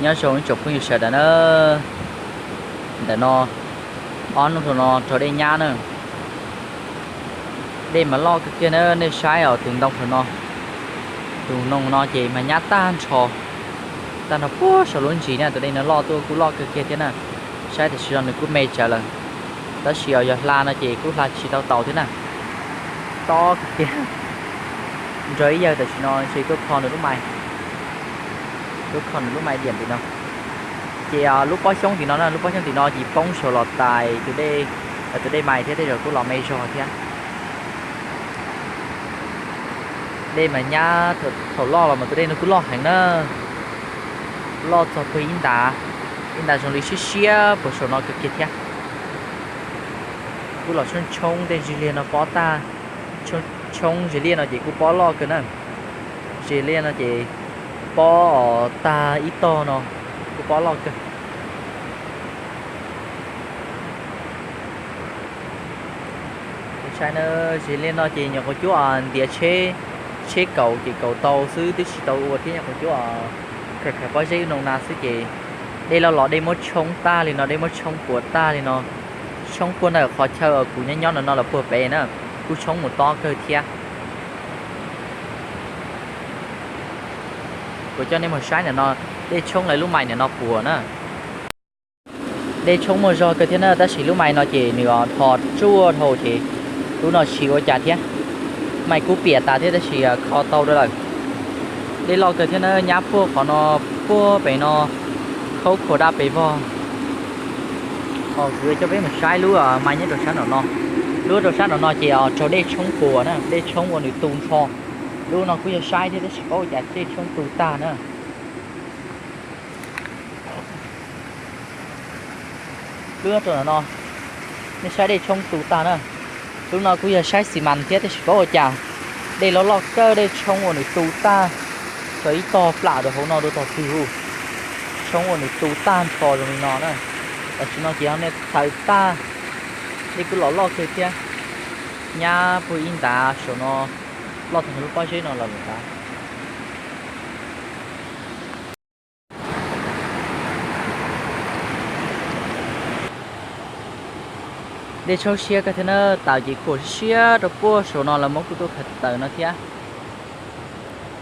Nyob zoo ib tsoom phooj ywg sawv daws na, ntawm no ob hnub no raug dej nyab na. Dej mas loj kawg kiag na, nej saib os, tus ntoo no, tus ntoo no ces mas nyab tag nrho, tag nrho puag saum lub ntsis na. Tus dej no loj tuaj kuj loj kawg kiag thiab na. Saib tam sim no nws kuj me tsawv lawm, tab sis os yog hla no ces kuj hla tsis tau taus thiab na. Tob kawg kiag. Nrog ib yawg tam sim no ntshe tuaj kho nws lub mai, tuaj kho nws lub mai diam tim no. Ces lub pob xyoob tim no na, lub pob xyoob tim no ces poob saud los tais tus dej, tus dej mai thiab, tej zaum kuj los me zog thiab. Dej mas nyab, thaum loj los mas tus dej no kuj loj heev na, loj txog puag ib ntav, ib ntav zoo li siab siab puag saum no kawg kiag thiab. Kuj los tshoob tshoob tej zis liag no pob tag, tshoob zis liaj no ces kuj pob loj kawg na. Zis liaj no ces pob os tag ib tog no, kuj pob loj kawg. Saib na, zis liaj no ces nyuam qhuav cuab ntiav tsheb, tsheb kaus ces kaus tau xwb, twb tsis tau ua thiab, nyuam qhuav cuab khawm khawm pob zeb noo na xwb ces dej loj los dej muab tshoob tag li no, dej muab tshoob puas tag li no. Tshoob puag ntawm qhov chaw kuv nyob nyob no no los puag pem na, kuj tshoob mus tob kawg thiab. Kuv coj nej mus saib ntawm no, dej tshoob lawv lub mais ntawm no puas na. Dej tshoob muaj zog kawg thiab na, tab sis lub mais no ces nws os dhos ruaj dhau ces lub no tsis ua cas thiab. Mais kuj piam tas thiab tab sis kho tau rau lawm. Dej loj kawg thiab na, nyab puag qhov no, puag pem no, khaub khuam daj pes vog. Kuv coj peb mus saib lub mais nyob rau sab nram no. Lub rau sab nram no ces raug dej tshoob puas na, dej tshoob ua nws tu nrho. Lub no kuj yog saib thiab tab sis paub ua cas dej tshoob tu tag na. Lub rau nram no, nej saib dej tshoob tu tag na. Lub no kuj yog saib xi mas thiab tab sis paub ua cas dej loj loj kawg, dej tshoob ua nws tu tag, txog ib tog plam rau hauv no rau tog twg hu, tshoob ua nws tu tag nrho zoo li no na. Tam sim no ces ho nej txhawv tag, dej kuj los loj kawg thiab, nyab puag ib ntav saum no, loj tag lub pob zeb no los lawm ntag. Dej tshoob siab kawg thiab na, taws ces khuam siab rau puag saum no, lawv muab kuj tuaj khaws taws no thiab.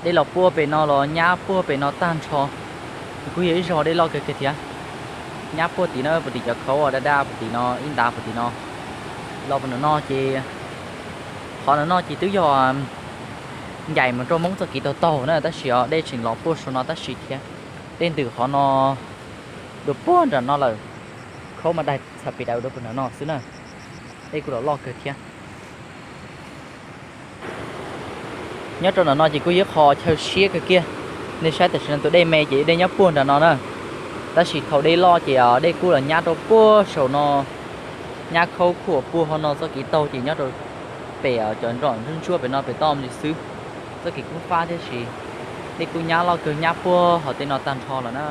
Dej los puag pem no los nyab puag pem no tag nrho. Kuj yog ib zog dej loj kawg kiag thiab. Nyab puag tim no, puag tim cov khaub daj daj puag tim no, ib ntav puag tim no, los puag nram no ces, qhov nram no ces twb yog ncaim mus rau Hmoob txoj kev taug taug na, tab sis os dej tseem los puag saum no tab sis thiab. Dej ntws qhov no dua puag nram no lawm, khaub mas daig txhais pes daws dua puag nram no xwb na. Dej kuj los loj kawg thiab. Nyob rau nram no ces kuj yog qhov chaw siab kawg kiag. Nej saib tam sim no tus dej me ces dej nyob puag nram no na, tab sis thaum dej loj ces dej kuj los nyab rau puag saum no, nyab khaub khuam puag hauv no txoj kev taug ces nyob rau pem cov nrom ntsuab ntsuab pem no pem toj li xwb. Txoj kev kuj fab thiab sis dej kuj nyab loj kawg, nyab puag hauv tej no tag nrho lawm na.